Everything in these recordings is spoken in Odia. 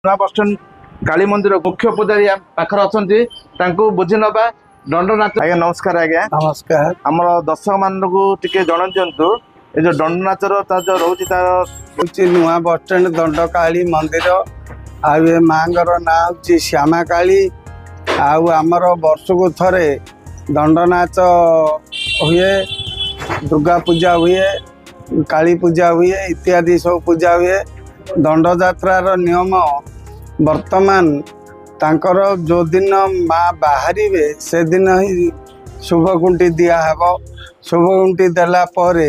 ନୂଆ ବସଷ୍ଟାଣ୍ଡ କାଳୀ ମନ୍ଦିର ମୁଖ୍ୟ ପୂଜାରୀ ଆମ ପାଖରେ ଅଛନ୍ତି, ତାଙ୍କୁ ବୁଝି ନବା ଦଣ୍ଡ ନାଚ। ଆଜ୍ଞା, ନମସ୍କାର ଆଜ୍ଞା। ନମସ୍କାର। ଆମର ଦର୍ଶକ ମାନଙ୍କୁ ଟିକେ ଜଣାଇ ଦିଅନ୍ତୁ, ଏ ଯୋଉ ଦଣ୍ଡ ନାଚର ତାର ଯୋଉ ରହୁଛି ତାର ହେଉଛି ନୂଆ ବସଷ୍ଟାଣ୍ଡ ଦଣ୍ଡକାଳୀ ମନ୍ଦିର ଆଉ ଏ ମାଙ୍କର ନାଁ ହେଉଛି ଶ୍ୟାମାକାଳୀ। ଆଉ ଆମର ବର୍ଷକୁ ଥରେ ଦଣ୍ଡନାଚ ହୁଏ, ଦୁର୍ଗା ପୂଜା ହୁଏ, କାଳୀ ପୂଜା ହୁଏ, ଇତ୍ୟାଦି ସବୁ ପୂଜା ହୁଏ। ଦଣ୍ଡଯାତ୍ରାର ନିୟମ, ବର୍ତ୍ତମାନ ତାଙ୍କର ଯେଉଁଦିନ ମା ବାହାରିବେ, ସେଦିନ ହିଁ ଶୁଭକୁଣ୍ଟି ଦିଆହେବ। ଶୁଭକୁଣ୍ଟି ଦେଲା ପରେ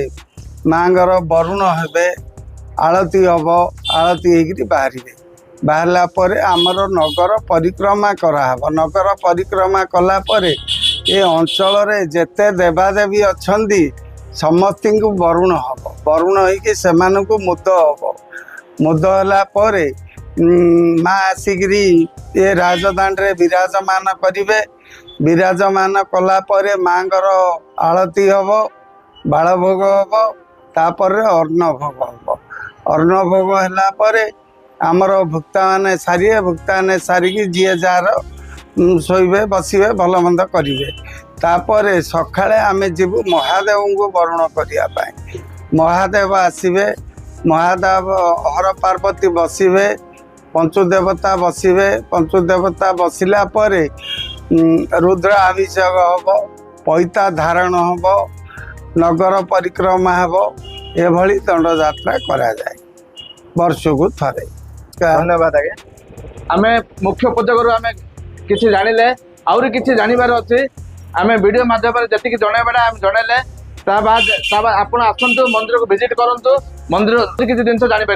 ମାଙ୍କର ବରୁଣ ହେବେ, ଆଳତି ହେବ, ଆଳତି ହେଇକିରି ବାହାରିବେ। ବାହାରିଲା ପରେ ଆମର ନଗର ପରିକ୍ରମା କରାହେବ। ନଗର ପରିକ୍ରମା କଲା ପରେ ଏ ଅଞ୍ଚଳରେ ଯେତେ ଦେବାଦେବୀ ଅଛନ୍ତି, ସମସ୍ତଙ୍କୁ ବରୁଣ ହେବ। ବରୁଣ ହେଇକି ସେମାନଙ୍କୁ ମୁଦ ହେବ। ମୁଦ ହେଲା ପରେ ମା ଆସିକିରି ଏ ରାଜଦାଣ୍ଡରେ ବିରାଜମାନ କରିବେ। ବିରାଜମାନ କଲା ପରେ ମାଙ୍କର ଆଳତି ହେବ, ବାଳଭୋଗ ହେବ, ତାପରେ ଅନ୍ନ ଭୋଗ ହେବ। ଅନ୍ନ ଭୋଗ ହେଲା ପରେ ଆମର ଭୁକ୍ତାମାନେ ସାରିବେ। ଭୁକ୍ତାମାନେ ସାରିକି ଯିଏ ଯାହାର ଶୋଇବେ, ବସିବେ, ଭଲ ମନ୍ଦ କରିବେ। ତାପରେ ସକାଳେ ଆମେ ଯିବୁ ମହାଦେବଙ୍କୁ ବରୁଣ କରିବା ପାଇଁ। ମହାଦେବ ଆସିବେ, ମହାଦେବ ହର ପାର୍ବତୀ ବସିବେ, ପଞ୍ଚୁଦେବତା ବସିବେ। ପଞ୍ଚୁଦେବତା ବସିଲା ପରେ ରୁଦ୍ର ଅଭିଷେକ ହେବ, ପଇତା ଧାରଣ ହେବ, ନଗର ପରିକ୍ରମା ହେବ। ଏଭଳି ଦଣ୍ଡଯାତ୍ରା କରାଯାଏ ବର୍ଷକୁ ଥରେ। ଧନ୍ୟବାଦ ଆଜ୍ଞା। ଆମେ ମୁଖ୍ୟ ପୂଜକରୁ ଆମେ କିଛି ଜାଣିଲେ, ଆହୁରି କିଛି ଜାଣିବାର ଅଛି। ଆମେ ଭିଡ଼ିଓ ମାଧ୍ୟମରେ ଯେତିକି ଜଣାଇବାଟା ଆମେ ଜଣାଇଲେ। ତା ବାଦ ଆପଣ ଆସନ୍ତୁ, ମନ୍ଦିରକୁ ଭିଜିଟ୍ କରନ୍ତୁ, ମନ୍ଦିର କିଛି ଜିନିଷ ଜାଣିପାରିବେ।